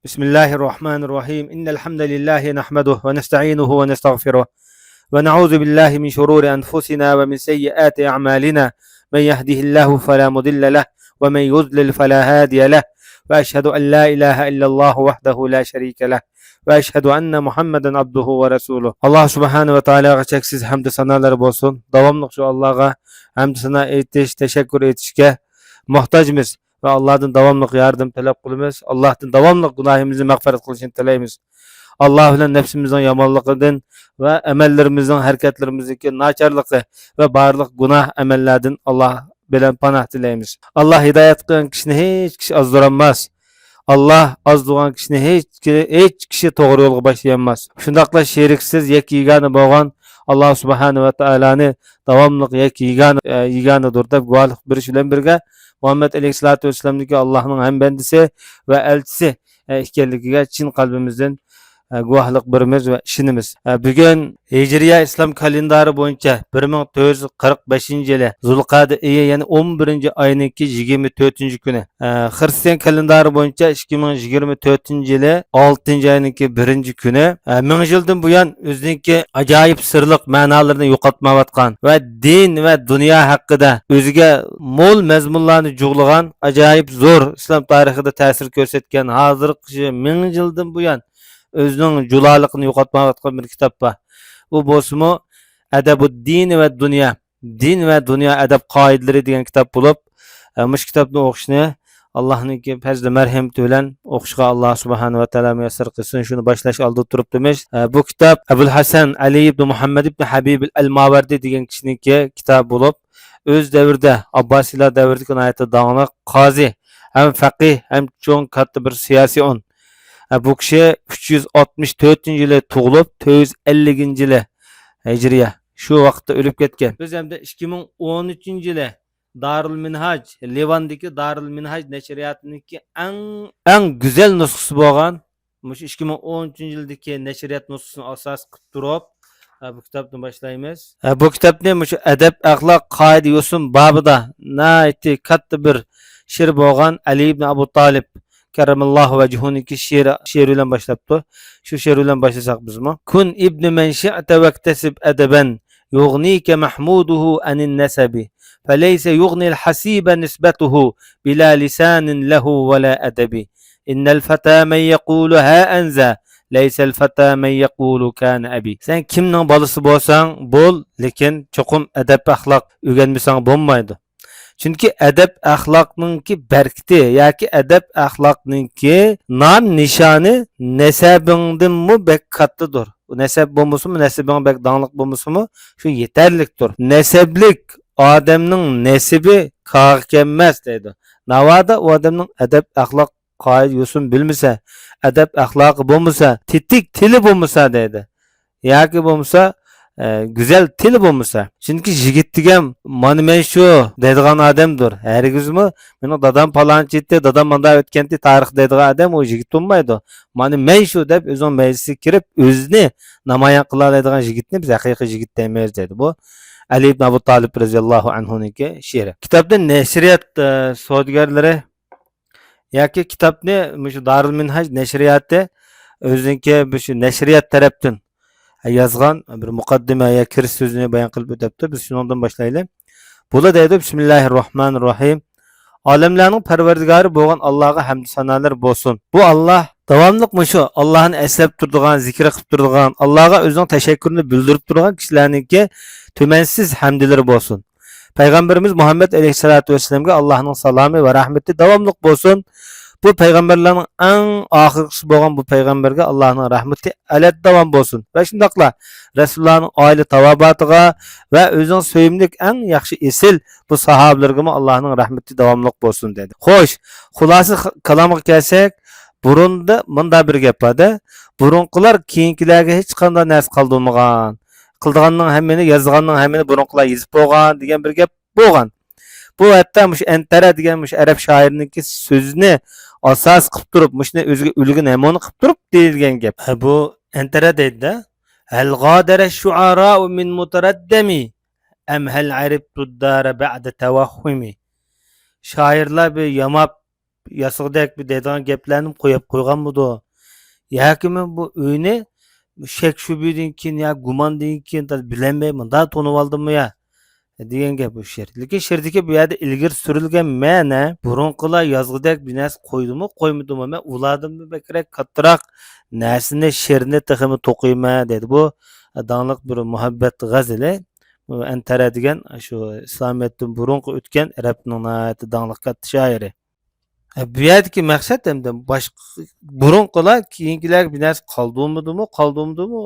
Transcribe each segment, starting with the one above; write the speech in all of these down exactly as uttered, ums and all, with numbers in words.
بسم الله الرحمن الرحيم. إن الحمد لله نحمده ونستعينه ونستغفره، ونعوذ بالله من شرور أنفسنا ومن سيئات أعمالنا. من يهده الله فلا مضل له، ومن يضلل فلا هادي له. وأشهد أن لا إله إلا الله وحده لا شريك له، وأشهد أن محمدا عبده ورسوله. ئاللا سۇبھانەھۇ ۋە تائالاغا چەكسىز ھەمدۇ سانالار بولسۇن. داۋاملىق شۇ ئاللاغا ھەمدۇ سانا ئېيتىش، تەشەككۈر ئېيتىشكە موھتاجمىز. ۋە ئاللادىن داۋاملىق ياردەم تەلەپ قىلىمىز. ئاللادىن داۋاملىق گۇناھىمىزنى مەغپىرەت قىلىشىنى تىلەيمىز. ئاللا بىلەن نەپسىمىزنىڭ يامانلىقىدىن ۋە ئەمەللىرىمىزنىڭ، ھەرىكەتلىرىمىزدىكى ناچارلىقى ۋە بارلىق گۇناھ ئەمەللەردىن ئاللا بىلەن پاناھ تىلەيمىز. ئاللا ھىدايەت قىلغان كىشىنى ھېچ كىشى ئازدۇرالماس. ئاللا ئازدۇرغان كىشىنى ھېچ، ھېچ كىشى توغرا يولغا باشلىيالماس. شۇنداقلا شېرىكسىز، يەككە يېگانە بولغان ئاللا سۇبھانەھۇ ۋە تائالانى داۋاملىق يەككە يېگانە، ئە، يېگانىدۇر دەپ گۇۋاھلىق بېرىش بىلەن بىرگە، مۇھەممەد ئەلەيھىسسالاتۇ ۋەسسالامدىكى ئاللاھنىڭ ھەمبەندىسى ۋە ئەلچىسى، ئە، ئىكەنلىكىگە چىن قەلبىمىزدىن، ئە، گۇۋاھلىق بېرىمىز ۋە ئىشىنىمىز. ئە، بۈگۈن ھىجرىيە ئىسلام كالېندارى بويىچە بىر مىڭ تۆت يۈز قىرىق بەشىنچى يىلى زۇلقەدە ئېيى، يەنى ئون بىرىنچى ئاينىڭكى يىگىرمە تۆتىنچى كۈنى. ئە، خىرىستىيان كالېندارى بويىچە ئىككى مىڭ يىگىرمە تۆتىنچى يىلى ئالتىنچى ئاينىڭكى بىرىنچى كۈنى. ئە، مىڭ يىلدىن بۇيان ئۆزىنىڭكى ئاجايىپ سىرلىق مەنالىرىنى يوقاتمايۋاتقان ۋە دىن ۋە دۇنيا ھەققىدە ئۆزىگە مول مەزمۇنلارنى جۇغلىغان، ئاجايىپ زور ئىسلام تارىخىدا تەسىر كۆرسەتكەن، ھازىرقى مىڭ يىلدىن بۇيان ئۆزىنىڭ جۇلالىقىنى يوقاتمايۋاتقان بىر كىتاب بار. ئۇ بولسىمۇ ئەدەبۇددىن ۋە دۇنيا، دىن ۋە دۇنيا ئەدەپ قائىدىلىرى دېگەن كىتاب بولۇپ، ئە، مۇشۇ كىتابنى ئوقۇشنى ئاللاھنىڭكى پەزلى مەرھەمىتى بىلەن ئوقۇشقا ئاللا سۇبھانەھۇ ۋە تائالا مۇيەسسەر قىلسۇن. شۇنى باشلاش ئالدىدا تۇرۇپتىمىز. ئە، بۇ كىتاب ئەبۇل ھەسەن ئەلى ئىبنى مۇھەممەد ئىبنى ھەبىب ئەل ماۋەردى دېگەن كىشىنىڭكى كىتابى بولۇپ، ئۆز دەۋرىدە، ئابباسىيلار دەۋرىدىكى ناھايىتى داڭلىق قازى ھەم فەقىھ ھەم چوڭ كاتتا بىر سىياسىيون. ئە، بۇ كىشى ئۈچ يۈز ئاتمىش تۆتىنچى يىلى تۇغۇلۇپ، تۆت يۈز ئەللىكىنچى يىلى ھىجرىيە شۇ ۋاقىتتا ئۆلۈپ كەتكەن. بىز ئەمدى ئىككى مىڭ ئون ئۈچىنچى يىلى دارۇل مىنھاج، لىۋاندىكى دارۇل مىنھاج نەشرىياتىنىڭكى ئەڭ، ئەڭ گۈزەل نۇسخىسى بولغان مۇشۇ ئىككى مىڭ ئون ئۈچىنچى يىلدىكى نەشرىيات نۇسخىسىنى ئاساس قىلىپ تۇرۇپ، ئە، بۇ كىتابنى باشلايمىز. ئە، بۇ كىتابنى مۇشۇ ئەدەپ، ئەخلاق، قائىدە، يوسۇن بابىدا ناھايىتى كاتتا بىر شېئىر بولغان ئەلى ئىبن ئەبۇ تالىپ كەررەمەللاھۇ ۋەجھۇنىڭكى شېئىرى، شېئىرى بىلەن باشلاپتۇ. شۇ شېئىر بىلەن باشلىساق بىزمۇ. كن ابن من شئت واكتسب أدبا يغنيك محموده عن النسب، فليس يغني الحسيب نسبته بلا لسان له ولا أدب. إن الفتى من يقول ها أنا ذا، ليس الفتى من يقول كان أبي. سەن كىمنىڭ بالىسى بولساڭ بول، لېكىن چوقۇم ئەدەپ-ئەخلاق ئۆگەنمىسەڭ بولمايدۇ. چۈنكى ئەدەپ-ئەخلاقنىڭكى بەرىكىتى ياكى ئەدەپ-ئەخلاقنىڭكى نام نىشانى نەسەبىڭدىنمۇ بەك كاتتىدۇر. نەسەب بولمىسىمۇ، نەسىبىڭ بەك داڭلىق بولمىسىمۇ، شۇ يېتەرلىكتۇر. نەسەبلىك ئادەمنىڭ نەسىبى كاغا كەلمەس دەيدۇ. ناۋادا ئۇ ئادەمنىڭ ئەدەپ-ئەخلاق قائىدە-يوسۇن بىلمىسە، ئەدەپ-ئەخلاقى بولمىسا، تېتىك تىلى بولمىسا دەيدۇ. ياكى بولمىسا، ئە، گۈزەل تىلى بولمىسا. چۈنكى يىگىت دېگەن مانا مەن شۇ دەيدىغان ئادەمدۇر. ھەرگىزمۇ مېنىڭ دادام پالانچى ئىدى، دادام مانداق ئۆتكەنتى تارىخ دەيدىغان ئادەم ئۇ يىگىت بولمايدۇ. مانا مەن شۇ دەپ ئۆزىنىڭ مەيدىسىگە كىرىپ ئۆزىنى نامايان قىلالايدىغان يىگىتنى بىز ھەقىقىي يىگىت دەيمىز دەيدۇ. بۇ ئەلى ئىبن ئەبۇ تالىپ رەزىياللاھۇ ئەنھۇنىڭكى شېئىرى. كىتابنى نەشرىيات، ئە، سودىگەرلىرى ياكى كىتابنى مۇشۇ دارۇل مىنھاج نەشرىياتى ئۆزىنىڭكى مۇشۇ نەشرىيات تەرەپتىن يازغان بىر مۇقەددىمە يا كىرىش سۆزىنى بايان قىلىپ ئۆتەپتۇ. بىز شۇنىڭدىن باشلايلى. بۇلار دەيدۇ، بىسمىللاھىر راھمانىر راھىم. ئالەملەرنىڭ پەرۋەردىگارى بولغان ئاللاغا ھەمدۇ سانالار بولسۇن. بۇ ئاللا داۋاملىق مۇشۇ ئاللانى ئەسلەپ تۇرىدىغان، زىكىر قىلىپ تۇرىدىغان، ئاللاغا ئۆزىنىڭ تەشەككۈرىنى بىلدۈرۈپ تۇرغان كىشىلەرنىڭكى تۈمەنسىز ھەمدىلىرى بولسۇن. پەيغەمبىرىمىز مۇھەممەد ئەلەيھىسسالاتۇ ۋەسسالامغا ئاللاھنىڭ سالامى ۋە رەھمىتى داۋاملىق بولسۇن. بۇ پەيغەمبەرلەرنىڭ ئەڭ ئاخىرقىسى بولغان بۇ پەيغەمبەرگە ئاللاھنىڭ رەھمىتى ئەلەت داۋام بولسۇن. ۋە شۇنداقلا رەسۇلۇللانىڭ ئائىلە تاۋابىئاتىغا ۋە ئۆزىنىڭ سۆيۈملۈك ئەڭ ياخشى ئېسىل بۇ ساھابىلىرىگىمۇ ئاللاھنىڭ رەھمىتى داۋاملىق بولسۇن دېدى. خوش، خۇلاسە ق-، كالامغا كەلسەك، بۇرۇندا مۇنداق بىر گەپ بار-دە، بۇرۇنقىلار كېيىنكىلەرگە ھېچقانداق نەرسە قالدۇرمىغان. قىلىدىغاننىڭ ھەممىنى، يازىدىغاننىڭ ھەممىنى بۇرۇنقىلار يېزىپ بولغان دېگەن بىر گەپ بولغان. بۇ ھەتتا مۇشۇ ئەنتەرە دېگەن مۇشۇ ئەرەب شائىرىنىڭكى سۆزىنى ئاساس قىلىپ تۇرۇپ، مۇشۇنى ئۆزىگە ئۈلگە نەمۇنە قىلىپ تۇرۇپ دېيىلگەن گەپ. ھە، بۇ ئەنتەرە دەيدۇ-دە. هل غادر الشعراء من متردم أم هل عرفت الدار بعد توهم. شائىرلار بىر ياماپ ياسىغۇدەك بىر دەيدىغان گەپلەرنىمۇ قويۇپ قويغانمىدۇ؟ ياكىمۇ بۇ ئۆينى شەك-شۈبھىدىن كېيىن يا گۇماندىن كېيىن بىلەلمەي مۇنداق تونۇۋالدىمۇ يا؟ دېگەن گەپ بۇ شېئىر. لېكىن شېئىردىكى بۇ يەردە ئىلگىرى سۈرۈلگەن مەنە، بۇرۇنقىلار يازغۇدەك بىر نەرسە قويدىمۇ، قويمىدىمۇ، مەن ئۇلاردىنمۇ بەكرەك كاتتىراق نەرسىنى، شېئىرنى تېخىمۇ توقۇيمەن دەيدۇ. بۇ داڭلىق بىر مۇھەببەت غەزىلى. بۇ ئەنتەرە دېگەن شۇ ئىسلامىيەتتىن بۇرۇنقى ئۆتكەن ئەرەبنىڭ ناھايىتى داڭلىق كاتتا شائىرى. ئە، بۇ يەردىكى مەقسەت ئەمدى باشقا، بۇرۇنقىلار كېيىنكىلەرگە بىر نەرسە قالدۇرمىدىمۇ، قالدۇرمىدىمۇ،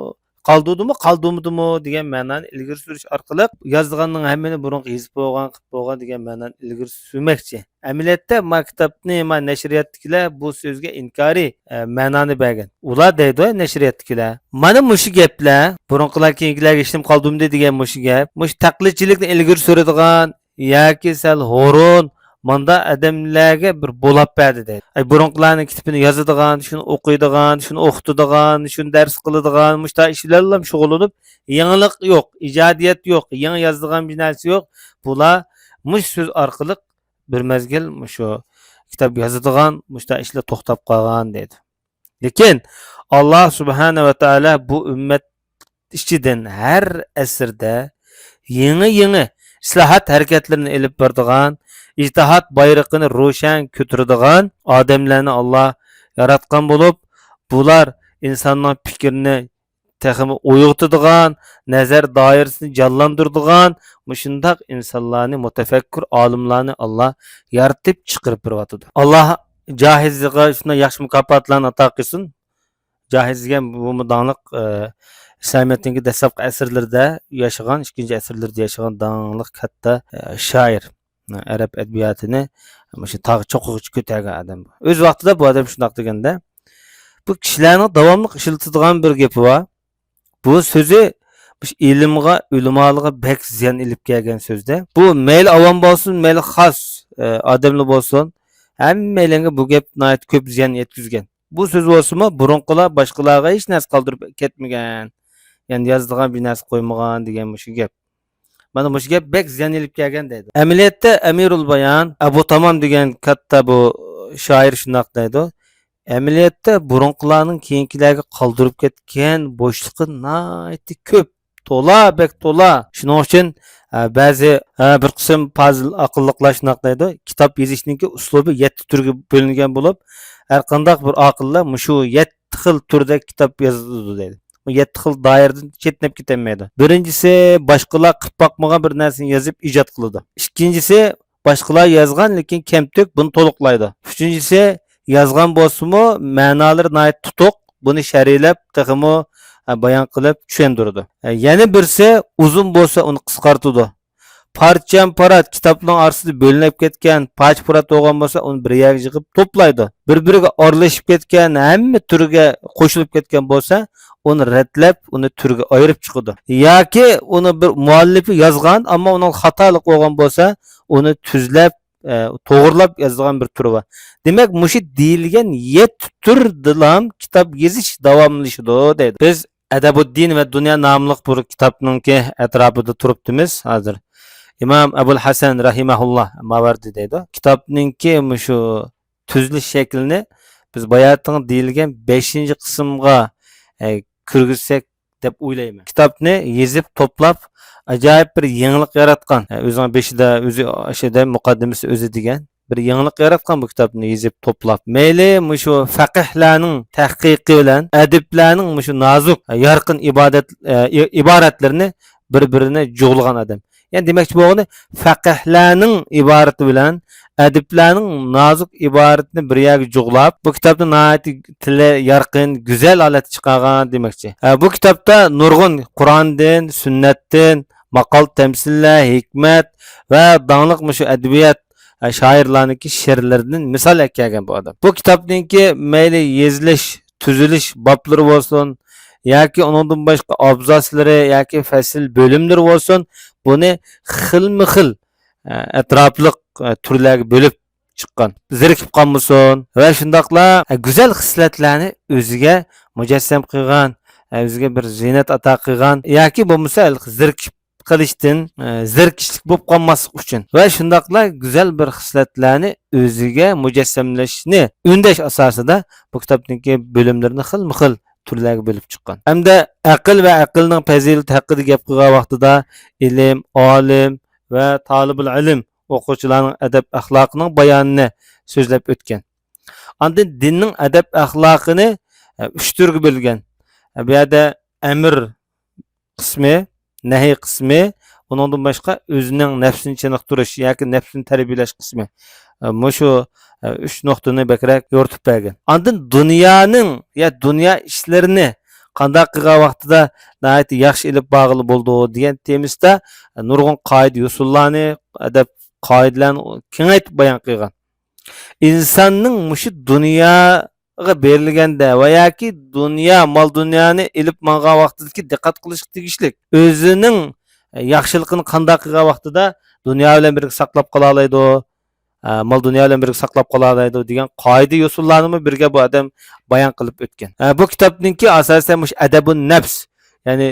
قالدۇردىمۇ، قالدۇرمىدىمۇ دېگەن مەنانى ئىلگىرى سۈرۈش ئارقىلىق يازىدىغاننىڭ ھەممىنى بۇرۇنقى يېزىپ بولغان، قىلىپ بولغان دېگەن مەنانى ئىلگىرى سۈرمەكچى. ئەمەلىيەتتە ما كىتابنى ما نەشرىياتتىكىلەر بۇ سۆزگە ئىنكارىي، ئە، مەنانى بەرگەن. ئۇلار دەيدۇ، نەشرىياتتىكىلەر، مانا مۇشۇ گەپلەر، بۇرۇنقىلار كېيىنكىلەرگە ھېچنېمە قالدۇرمىدى دېگەن مۇشۇ گەپ، مۇشۇ تەقلىدچىلىكنى ئىلگىرى سۈرىدىغان، ياكى سەل ھۇرۇن، ماندا ئادەملەرگە بىر بولاپ بەردى دەيدۇ. ئەي، بۇرۇنقىلارنىڭ كىتابىنى يازىدىغان، شۇنى ئوقۇيدىغان، شۇنى ئوقۇتىدىغان، شۇنى دەرس قىلىدىغان، مۇشۇنداق ئىش بىلەنلا شۇغۇللىنىپ، يېڭىلىق يوق، ئىجادىيەت يوق، يېڭى يازىدىغان بىر نەرسە يوق. بۇلار مۇشۇ سۆز ئارقىلىق بىر مەزگىل مۇشۇ كىتاب يازىدىغان، مۇشۇنداق ئىشلار توختاپ قالغان دەيدۇ. لېكىن ئاللا سۇبھانە ۋە تائالا بۇ ئۈممەت ئىچىدىن ھەر ئەسىردە يېڭى-يېڭى ئىسلاھات ھەرىكەتلىرىنى ئېلىپ بارىدىغان، ئىجتىھاد بايرىقىنى روشەن كۆتۈرىدىغان ئادەملەرنى ئاللا ياراتقان بولۇپ، بۇلار ئىنساننىڭ پىكرىنى تېخىمۇ ئويغىتىدىغان، نەزەر دائىرىسىنى جانلاندۇرىدىغان مۇشۇنداق ئىنسانلارنى، مۇتەپەككۇر ئالىملارنى ئاللا يارىتىپ چىقىرىپ بېرىۋاتىدۇ. ئاللا جاھىزغا شۇنداق ياخشى مۇكاپاتلارنى ئاتا قىلسۇن. جاھىز دېگەن بۇمۇ داڭلىق، ئە، ئىسلامىيەتنىڭكى دەسلەپكى ئەسىرلىرىدە ياشىغان، ئىككىنچى ئەسىرلىرىدە ياشىغان داڭلىق كاتتا، ئە، شائىر. ئەرەب ئەدەبىياتىنى مۇشۇ تاغ چوققىغىچە كۆتەرگەن ئادەم بۇ. ئۆز ۋاقتىدا بۇ ئادەم شۇنداق دېگەندە، بۇ كىشىلەرنىڭ داۋاملىق ئىشلىتىدىغان بىر گېپى بار. بۇ سۆزى مۇشۇ ئىلىمغا، ئۆلىمالارغا بەك زىيان ئېلىپ كەلگەن سۆزدە. بۇ مەيلى ئاۋام بولسۇن، مەيلى خاس، ئە، ئادەملەر بولسۇن، ھەممەيلەنگە بۇ گەپ ناھايىتى كۆپ زىيان يەتكۈزگەن. بۇ سۆز بولسىمۇ بۇرۇنقىلار باشقىلارغا ھېچ نەرسە قالدۇرۇپ كەتمىگەن. يەنى يازىدىغان بىر نەرسە قويمىغان دېگەن مۇشۇ گەپ. مانا مۇشۇ گەپ بەك زىيان ئېلىپ كەلگەن دەيدۇ. ئەمەلىيەتتە ئەمىرۇل بايان ئەبۇ تامام دېگەن كاتتا بۇ شائىر شۇنداق دەيدۇ. ئەمەلىيەتتە بۇرۇنقىلارنىڭ كېيىنكىلەرگە قالدۇرۇپ كەتكەن بوشلۇقى ناھايىتى كۆپ. تولا، بەك تولا. شۇنىڭ ئۈچۈن، ئە، بەزى، ئە، بىر قىسىم پازىل ئاقىللىقلار شۇنداق دەيدۇ، كىتاب يېزىشنىڭكى ئۇسلۇبى يەتتە تۈرگە بۆلۈنگەن بولۇپ، ھەر قانداق بىر ئاقىللار مۇشۇ يەتتە خىل تۈردە كىتاب يازىدۇ دەيدۇ. بۇ يەتتە خىل دائىرىدىن چەتنەپ كېتەلمەيدۇ. بىرىنچىسى، باشقىلار قىلىپ باقمىغان بىر نەرسىنى يېزىپ ئىجاد قىلىدۇ. ئىككىنچىسى، باشقىلار يازغان، لېكىن كەمتۈك بۇنى تولۇقلايدۇ. ئۈچىنچىسى، يازغان بولسىمۇ، مەنالىرى ناھايىتى تۇتۇق، بۇنى شەرھلەپ، تېخىمۇ، ئە، بايان قىلىپ چۈشەندۈرىدۇ. ئە، يەنە بىرسى، ئۇزۇن بولسا ئۇنى قىسقارتىدۇ. پارچەم-پارات كىتابنىڭ ئارىسىدا بۆلۈنۈپ كەتكەن، پارچە-پۇرات بولغان بولسا، ئۇنى بىر يەرگە يىغىپ توپلايدۇ. بىر-بىرىگە ئارىلىشىپ كەتكەن، ھەممە تۈرگە قوشۇلۇپ كەتكەن بولسا، ئۇنى رەتلەپ، ئۇنى تۈرگە ئايرىپ چىقىدۇ. ياكى ئۇنى بىر مۇئەللىپى يازغان، ئەمما ئۇنىڭ خاتالىق بولغان بولسا، ئۇنى تۈزلەپ، ئە، توغرىلاپ يازىدىغان بىر تۈرى بار. دېمەك، مۇشۇ دېيىلگەن يەتتە تۈردىلا كىتاب يېزىش داۋاملىشىدۇ دەيدۇ. بىز ئەدەبۇددىن ۋە دۇنيا ناملىق بىر كىتابنىڭكى ئەتراپىدا تۇرۇپتىمىز ھازىر. ئىمام ئەبۇل ھەسەن رەھىمەھۇللا ماۋەردى دەيدۇ. كىتابنىڭكى مۇشۇ تۈزۈلۈش شەكلىنى بىز باياتىن دېيىلگەن بەشىنچى قىسىمغا، ئە، كىرگۈزسەك دەپ ئويلايمەن. كىتابنى يېزىپ توپلاپ، ئاجايىپ بىر يېڭىلىق ياراتقان. ئە، ئۆزىنىڭ بېشىدا ئۆزى، ئاشۇ دەم مۇقەددىمىسى ئۆزى دېگەن. بىر يېڭىلىق ياراتقان بۇ كىتابنى يېزىپ توپلاپ. مەيلى مۇشۇ فەقىھلەرنىڭ تەھقىقى بىلەن ئەدىبلەرنىڭ مۇشۇ نازۇك، يارقىن ئىبادەت، ئە، ئى-، ئىبارەتلىرىنى بىر-بىرىنى جۇغلىغان ئادەم. يەنى دېمەكچى بولغىنى، فەقىھلەرنىڭ ئىبارىتى بىلەن ئەدىبلەرنىڭ نازۇك ئىبارىتىنى بىر يەرگە جۇغلاپ، بۇ كىتابنى ناھايىتى تىلى يارقىن، گۈزەل ھالەتتە چىقارغان دېمەكچى. ئە، بۇ كىتابتا نۇرغۇن قۇرئاندىن، سۈننەتتىن، ماقال تەمسىللەر، ھېكمەت ۋە داڭلىق مۇشۇ ئەدەبىيات، ئە، شائىرلارنىڭكى شېئىرلىرىدىن مىسال ئەكەلگەن بۇ ئادەم. بۇ كىتابنىڭكى مەيلى يېزىلىش، تۈزۈلۈش باپلىرى بولسۇن، ياكى ئۇنىڭدىن باشقا ئابزاسلىرى ياكى پەسىل بۆلۈملىرى بولسۇن، بۇنى خىلمۇ خىل، ئە، ئەتراپلىق، ئە، تۈرلەرگە بۆلۈپ چىققان. زېرىكىپ قالمىسۇن ۋە شۇنداقلا، ئە، گۈزەل خىسلەتلەرنى ئۆزىگە مۇجەسسەم قىلغان، ئە، ئۆزىگە بىر زىننەت ئاتا قىلغان ياكى بولمىسا زېرىكىپ قىلىشتىن، ئە، زېرىكىشلىك بولۇپ قالماسلىق ئۈچۈن ۋە شۇنداقلا گۈزەل بىر خىسلەتلەرنى ئۆزىگە مۇجەسسەملەشنى ئۈندەش ئاساسىدا بۇ كىتابنىڭكى بۆلۈملىرىنى خىلمۇ خىل تۈرلەرگە بۆلۈپ چىققان. ھەمدە ئەقىل ۋە ئەقىلنىڭ پەزىلىتى ھەققىدە گەپ قىلغان ۋاقتىدا ئىلىم، ئالىم ۋە تالىبۇل ئىلىم ئوقۇغۇچىلارنىڭ ئەدەپ-ئەخلاقىنىڭ بايانىنى سۆزلەپ ئۆتكەن. ئاندىن دىننىڭ ئەدەپ-ئەخلاقىنى، ئە، ئۈچ تۈرگە بۆلگەن. ئە، بۇ يەردە ئەمر قىسمى، نەھى قىسمى، ئۇنىڭدىن باشقا ئۆزىنىڭ نەپسىنى چېنىقتۇرۇش ياكى نەپسىنى تەربىيەلەش قىسمى. ئە، مۇشۇ، ئە، ئۈچ نۇقتىنى بەكرەك يورۇتۇپ بەرگەن. ئاندىن دۇنيانىڭ، يا دۇنيا ئىشلىرىنى قانداق قىلغان ۋاقتىدا ناھايىتى ياخشى ئېلىپ بارغىلى بولىدۇ دېگەن تېمىسىدا، ئە، نۇرغۇن قائىدە-يوسۇنلارنى، ئەدەپ قائىدىلەرنى كېڭەيتىپ بايان قىلغان. ئىنساننىڭ مۇشۇ دۇنياغا بېرىلگەندە ۋە ياكى دۇنيا، مال-دۇنيانى ئېلىپ ماڭغان ۋاقتىدىكى دىققەت قىلىشقا تېگىشلىك ئۆزىنىڭ ياخشىلىقىنى قانداق قىلغان ۋاقتىدا دۇنيا بىلەن بىرگە ساقلاپ قالالايدۇ، ئە، مال-دۇنيا بىلەن بىرگە ساقلاپ قالالايدۇ دېگەن قائىدە-يوسۇنلارنىمۇ بىرگە بۇ ئادەم بايان قىلىپ ئۆتكەن. ئە، بۇ كىتابنىڭكى ئاساسەن مۇشۇ ئەدەبۇن نەپس، يەنى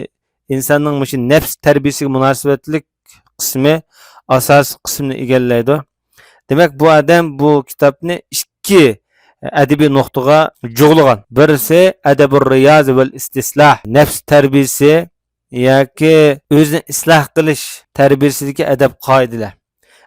ئىنساننىڭ مۇشۇ نەپس تەربىيىسىگە مۇناسىۋەتلىك قىسمى ئاساسىي قىسىمنى ئىگىلەيدۇ. دېمەك، بۇ ئادەم بۇ كىتابنى ئىككى ئەدەبىي نۇقتىغا جۇغلىغان. بىرسى ئەدەبۇر رىيازە ۋەل ئىستىسلاھ، نەپس تەربىيىسى ياكى ئۆزىنى ئىسلاھ قىلىش تەربىيىسىدىكى ئەدەپ قائىدىلەر.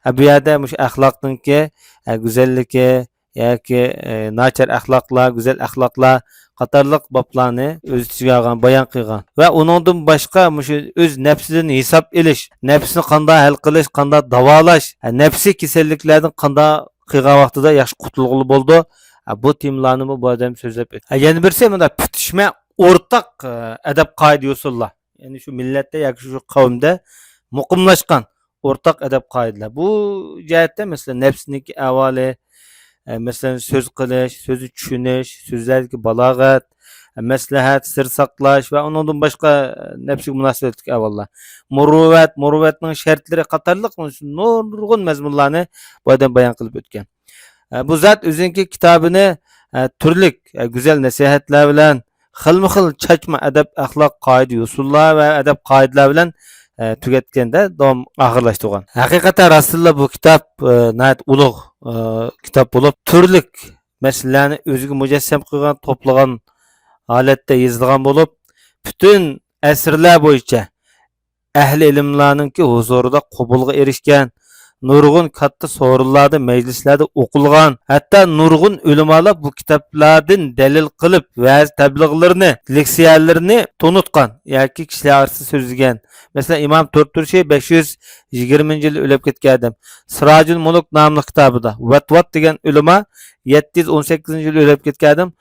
ئە، بۇ يەردە مۇشۇ ئەخلاقنىڭكى، ئە، گۈزەللىكى ياكى، ئە، ناچار ئەخلاقلار، گۈزەل ئەخلاقلار قاتارلىق بابلارنى ئۆز ئىچىگە ئالغان، بايان قىلغان. ۋە ئۇنىڭدىن باشقا مۇشۇ ئۆز نەپسىدىن ھېساب ئېلىش، نەپسىنى قانداق ھەل قىلىش، قانداق داۋالاش، ئە، نەپسىي كېسەللىكلەردىن قانداق قىلغان ۋاقتىدا ياخشى قۇتۇلغىلى بولىدۇ. ئە، بۇ تېمىلارنىمۇ بۇ ئادەم سۆزلەپ ئۆتتى. ئە، يەنە بىرسى مۇنداق پۈتۈشمە ئورتاق، ئە، ئەدەپ قائىدە يوسۇنلار. يەنى شۇ مىللەتتە ياكى شۇ قەۋمدە مۇقىملاشقان ئورتاق ئەدەپ قائىدىلەر. بۇ جەھەتتە، مەسىلەن، نەپسىنىڭكى ئەھۋالى، ئە، مەسىلەن، سۆز قىلىش، سۆزنى چۈشىنىش، سۆزلەردىكى بالاغەت، ئە، مەسلىھەت، سىر ساقلاش ۋە ئۇنىڭدىن باشقا، ئە، نەپسىگە مۇناسىۋەتلىك ئەھۋاللار. مۇرۇۋەت، مۇرۇۋەتنىڭ شەرتلىرى قاتارلىق نۇرغۇن مەزمۇنلارنى بۇ ئادەم بايان قىلىپ ئۆتكەن. ئە، بۇ زات ئۆزىنىڭكى كىتابىنى، ئە، تۈرلۈك، ئە، گۈزەل نەسىھەتلەر بىلەن، خىلمۇ خىل چاچما ئەدەپ، ئەخلاق، قائىدە، يوسۇنلار ۋە ئەدەپ قائىدىلەر بىلەن، ئە، تۈگەتكەندە داۋام ئاخىرلاشتۇرغان. ھەقىقەتەن راستتىنلا بۇ كىتاب، ئە، ناھايىتى ئۇلۇغ، ئە، كىتاب بولۇپ، تۈرلۈك مەسىلىلەرنى ئۆزىگە مۇجەسسەم قىلغان، توپلىغان ھالەتتە يېزىلغان بولۇپ، پۈتۈن ئەسىرلەر بويىچە ئەھلى ئىلىملارنىڭكى ھۇزۇرىدا قوبۇلغا ئېرىشكەن، نۇرغۇن كاتتا سورۇنلاردا، مەجلىسلەردە ئوقۇلغان، ھەتتا نۇرغۇن ئۆلىمالار بۇ كىتابلاردىن دەلىل قىلىپ، ۋەز تەبلىغلىرىنى، لېكسىيەلىرىنى تونۇتقان ياكى كىشىلەر ئارىسىدا سۆزلىگەن. مەسىلەن، ئىمام تۇرتۇرشى بەش يۈز يىگىرمىنچى يىلى ئۆلۈپ كەتكەن ئادەم، سىراجۇل مۇلۇك ناملىق كىتابىدا، ۋەتۋات دېگەن ئۆلىما يەتتە يۈز ئون سەككىزىنچى يىلى ئۆلۈپ كەتكەن ئادەم،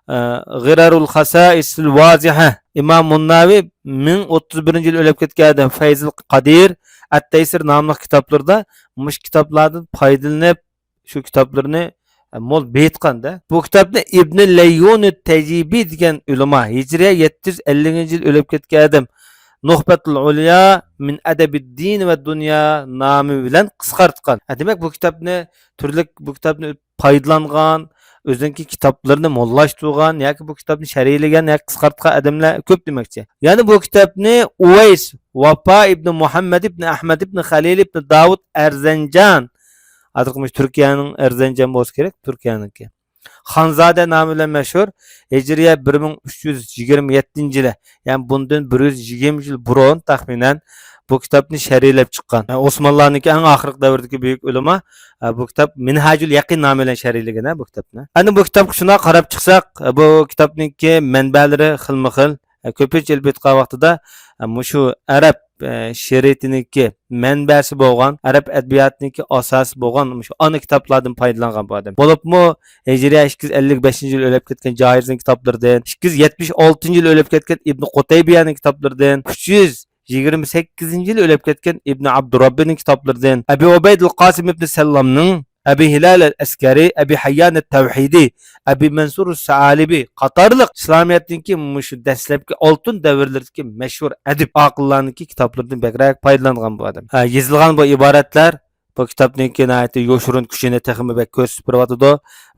ئە، غىرەرۇل خاسائىسىل ۋازىھە، ئىمام مۇنناۋى مىڭ ئوتتۇز بىرىنچى يىلى ئۆلۈپ كەتكەن ئادەم، فەيزىل قادىر، ئەت-تەيسىر ناملىق كىتابلىرىدا مۇشۇ كىتابلاردىن پايدىلىنىپ، شۇ كىتابلىرىنى، ئە، مول بېيىتقاندا. بۇ كىتابنى ئىبنى لەييۇنى تەجىبى دېگەن ئۆلىما، ھىجرىيە يەتتە يۈز ئەللىكىنچى يىلى ئۆلۈپ كەتكەن ئادەم، نۇخبەتۇل ئۇليا مىن ئەدەبىد دىن ۋە دۇنيا نامى بىلەن قىسقارتقان. ئە، دېمەك، بۇ كىتابنى تۈرلۈك، بۇ كىتابنى پايدىلانغان، ئۆزىنىڭكى كىتابلىرىنى موللاشتۇرغان ياكى بۇ كىتابنى شەرھلىگەن ياكى قىسقارتقان ئادەملەر كۆپ دېمەكچى. يەنى بۇ كىتابنى ئۇۋەيس ۋاپا ئىبنى مۇھەممەد ئىبنى ئەھمەد ئىبنى خەلىل ئىبنى داۋۇد ئەرزەنجان، ھازىرقى مۇشۇ تۈركىيەنىڭ ئەرزەنجان بولسا كېرەك، تۈركىيەنىڭكى، خانزادە نامى بىلەن مەشھۇر، ھىجرىيە بىر مىڭ ئۈچ يۈز يىگىرمە يەتتىنچى يىلى، يەنى بۇندىن بىر يۈز يىگىرمە يىل بۇرۇن تەخمىنەن بۇ كىتابنى شەرھلەپ چىققان. ئوسمانلارنىڭكى ئەڭ ئاخىرقى دەۋردىكى بۈيۈك ئۆلىما، بۇ كىتاب مىنھاجۇل يەقىن نامى بىلەن شەرھلىگەن، بۇ كىتابنى. ئەنە بۇ كىتابقا شۇنداق قاراپ چىقساق، بۇ كىتابنىڭكى مەنبەلىرى خىلمۇ خىل. كۆپىنچە ئېلىپ ئېيتقان ۋاقتىدا، مۇشۇ ئەرەب، شېئىرىيىتىنىڭكى مەنبەسى بولغان، ئەرەب ئەدەبىياتىنىڭكى ئاساسى بولغان مۇشۇ ئانا كىتابلاردىن پايدىلانغان بۇ ئادەم. بولۇپمۇ ھىجرىيە ئىككى يۈز ئەللىك بەشىنچى يىلى ئۆلۈپ كەتكەن جاھىزنىڭ كىتابلىرىدىن، ئىككى يۈز يەتمىش ئالتىنچى يىلى ئۆلۈپ كەتكەن ئىبنى قۇتەيبىيەنىڭ كىتابلىرىدىن، ئۈچ يۈز يىگىرمە سەككىزىنچى يىلى ئۆلۈپ كەتكەن ئىبنى ئابدۇراببىنىڭ كىتابلىرىدىن، ئەبى ئۇبەيدۇل قاسىم ئىبنى سەللامنىڭ، ئەبى ھىلال ئەل ئەسكەرى، ئەبى ھەييان ئەت تەۋھىدى، ئەبى مەنسۇر سائالىبى قاتارلىق ئىسلامىيەتنىڭكى مۇشۇ دەسلەپكى ئالتۇن دەۋرلىرىدىكى مەشھۇر ئەدىب ئاقىللارنىڭكى كىتابلىرىدىن بەكرەك پايدىلانغان بۇ ئادەم. ھە، يېزىلغان بۇ ئىبارەتلەر بۇ كىتابنىڭكى ناھايىتى يوشۇرۇن كۈچىنى تېخىمۇ بەك كۆرسىتىپ بېرىۋاتىدۇ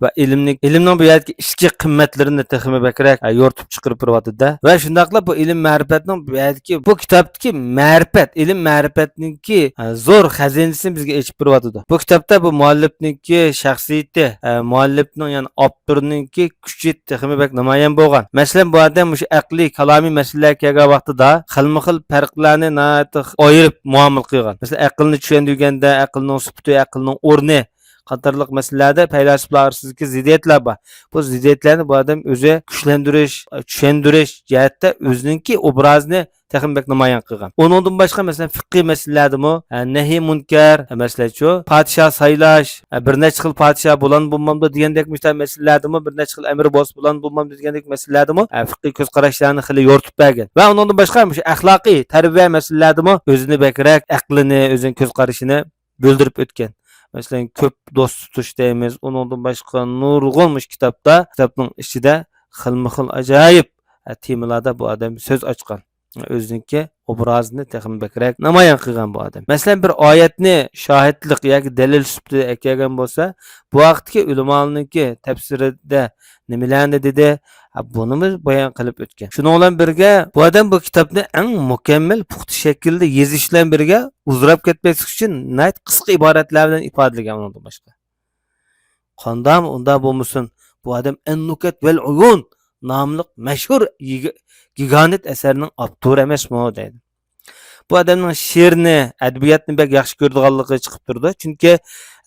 ۋە ئىلىمنى، ئىلىمنىڭ بۇ يەردىكى ئىچكى قىممەتلىرىنى تېخىمۇ بەكرەك، ئە، يورۇتۇپ چىقىرىپ بېرىۋاتىدۇ-دە. ۋە شۇنداقلا بۇ ئىلىم مەرىپەتنىڭ بۇ يەردىكى، بۇ كىتابتىكى مەرىپەت، ئىلىم مەرىپەتنىڭكى، ئە، زور خەزىنىسىنى بىزگە ئېچىپ بېرىۋاتىدۇ. بۇ كىتابتا بۇ مۇئەللىپنىڭكى شەخسىيىتى، ئە، مۇئەللىپنىڭ، يەنى ئاپتورنىڭكى كۈچى تېخىمۇ بەك نامايان بولغان. مەسىلەن، بۇ ئادەم مۇشۇ ئەقلىي، كالامىي مەسىلىلەرگە كەلگەن ۋاقتىدا خىلمۇ خىل پەرقلەرنى ناھايىتى ئايرىپ مۇئامىلە قىلغان. مەسىلەن، ئەقىلنى چۈشەندۈرگەندە، ئەقىلنىڭ سۈپىتى، ئەقىلنىڭ ئورنى قاتارلىق مەسىلىلەردە پەيلاسوپلار ئارىسىدىكى زىددىيەتلەر بار. بۇ زىددىيەتلەرنى بۇ ئادەم ئۆزى كۈچلەندۈرۈش، چۈشەندۈرۈش جەھەتتە ئۆزىنىڭكى ئوبرازىنى تېخىمۇ بەك نامايان قىلغان. ئۇنىڭدىن باشقا، مەسىلەن، فىقھىي مەسىلىلەردىمۇ، ئە، نەھىي مۇنكەر، ئە، مەسىلەنچۇ، پادىشاھ سايلاش، ئە، بىر نەچچە خىل پادىشاھ بولامدۇ بولمامدۇ دېگەندەك مۇشۇنداق مەسىلىلەردىمۇ، بىر نەچچە خىل ئەمىر بولسا بولامدۇ بولمامدۇ دېگەندەك مەسىلىلەردىمۇ، ئە، فىقھىي كۆز قاراشلارنى خېلى يورۇتۇپ بەرگەن. ۋە ئۇنىڭدىن باشقا، مۇشۇ ئەخلاقىي تەربىيە مەسىلىلەردىمۇ ئۆزىنى بەكرەك، ئەقلىنى، ئۆزىنىڭ كۆز قارىشىنى بىلدۈرۈپ ئۆتكەن. مەسىلەن، كۆپ دوست تۇتۇش دەيمىز، ئۇنىڭدىن باشقا نۇرغۇن مۇشۇ كىتابتا، كىتابنىڭ ئىچىدە خىلمۇ خىل ئاجايىپ، ئە، تېمىلاردا بۇ ئادەم سۆز ئاچقان. ئۆزىنىڭكى ئوبرازىنى تېخىمۇ بەكرەك نامايان قىلغان بۇ ئادەم. مەسىلەن، بىر ئايەتنى شاھىتلىق ياكى دەلىل سۈپىتىدە ئەكەلگەن بولسا، بۇ ھەقتىكى ئۆلىمالارنىڭكى تەپسىرىدە نېمىلەرنى دېدى، ھە، بۇنىمۇ بايان قىلىپ ئۆتكەن. شۇنىڭ بىلەن بىرگە، بۇ ئادەم بۇ كىتابنى ئەڭ مۇكەممەل، پۇختا شەكىلدە يېزىش بىلەن بىرگە، ئۇزىراپ كەتمەسلىك ئۈچۈن ناھايىتى قىسقا ئىبارەتلەر بىلەن ئىپادىلىگەن ئۇنىڭدىن باشقا. قانداقمۇ ئۇنداق بولمىسۇن، بۇ ئادەم ئەن-نۇكەت ۋەل ئۇيۇن ناملىق مەشھۇر يىگا-، گىگانت ئەسەرنىڭ ئاپتورى ئەمەسمۇ دەيدۇ. بۇ ئادەمنىڭ شېئىرنى، ئەدەبىياتنى بەك ياخشى كۆرىدىغانلىقى چىقىپ تۇرىدۇ. چۈنكى،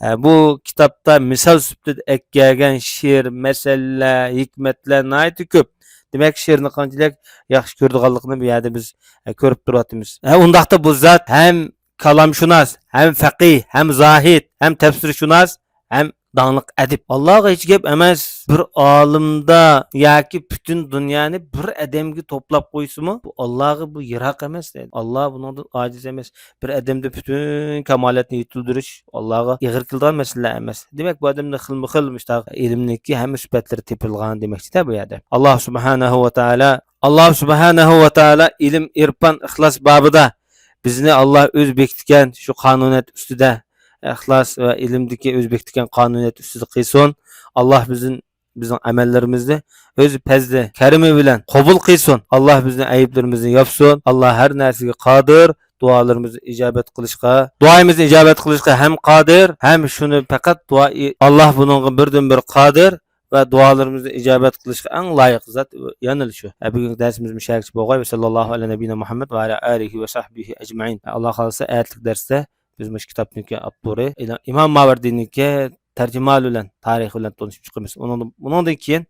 ئە، بۇ كىتابتا مىسال سۈپىتىدە ئەكەلگەن شېئىر، مەسەللەر، ھېكمەتلەر ناھايىتى كۆپ. دېمەك، شېئىرنى قانچىلىك ياخشى كۆرىدىغانلىقىنى بۇ يەردە بىز، ئە، كۆرۈپ تۇرۇۋاتىمىز. ھە، ئۇنداقتا بۇ زات ھەم كالامشۇناس، ھەم فەقىھ، ھەم زاھىد، ھەم تەپسىرشۇناس، ھەم داڭلىق ئەدىب. ئاللاغا ھېچ گەپ ئەمەس. بىر ئالىمدا ياكى پۈتۈن دۇنيانى بىر ئادەمگە توپلاپ قويسىمۇ، بۇ ئاللاغا بۇ يىراق ئەمەس دەيدۇ. ئاللا بۇنىڭدىن ئاجىز ئەمەس. بىر ئادەمدە پۈتۈن كامالەتنى يېتىلدۈرۈش ئاللاغا ئېغىر كېلىدىغان مەسىلە ئەمەس. دېمەك، بۇ ئادەمدە خىلمۇ خىل مۇشۇنداق ئىلىمنىڭكى ھەممە سۈپەتلىرى تېپىلغان دېمەكچىدە بۇ يەردە. ئاللا سۇبھانەھۇ ۋە تائالا، ئاللا سۇبھانەھۇ ۋە تائالا ئىلىم، ئىرپان، ئىخلاس بابىدا بىزنى ئاللا ئۆزى بېكىتكەن شۇ قانۇنىيەت ئۈستىدە ئىخلاس ۋە ئىلىمدىكى ئۆزى بېكىتكەن قانۇنىيەت ئۈستىدە قىلسۇن. ئاللا بىزنى، بىزنىڭ ئەمەللىرىمىزنى ئۆز پەزلى، كەرىمى بىلەن قوبۇل قىلسۇن. ئاللا بىزنىڭ ئەيىبلىرىمىزنى ياپسۇن. ئاللا ھەر نەرسىگە قادىر، دۇئالىرىمىزنى ئىجابەت قىلىشقا، دۇئايىمىزنى ئىجابەت قىلىشقا ھەم قادىر، ھەم شۇنى پەقەت دۇئا، ئاللا بۇنىڭغا بىردىنبىر قادىر ۋە دۇئالىرىمىزنى ئىجابەت قىلىشقا ئەڭ لايىق زات يەنىلا شۇ. ھە، بۈگۈنكى دەرسىمىز مۇشۇ يەرگىچە بولغاي. ۋە سەللاللاھۇ ئەلا نەبىينا مۇھەممەد ۋە ئەلا ئالىھى ۋە سەھبىھى ئەجمەئىن. ئاللا خالىسا، ئەتىلىك دەرستە بىز مۇشۇ كىتابنىڭكى ئاپتورى ئىمام ماۋەردىنىڭكى تەرجىمىھالى بىلەن، تارىخى بىلەن تونۇشۇپ چىقىمىز. ئۇنىڭدىن، ئۇنىڭدىن كېيىن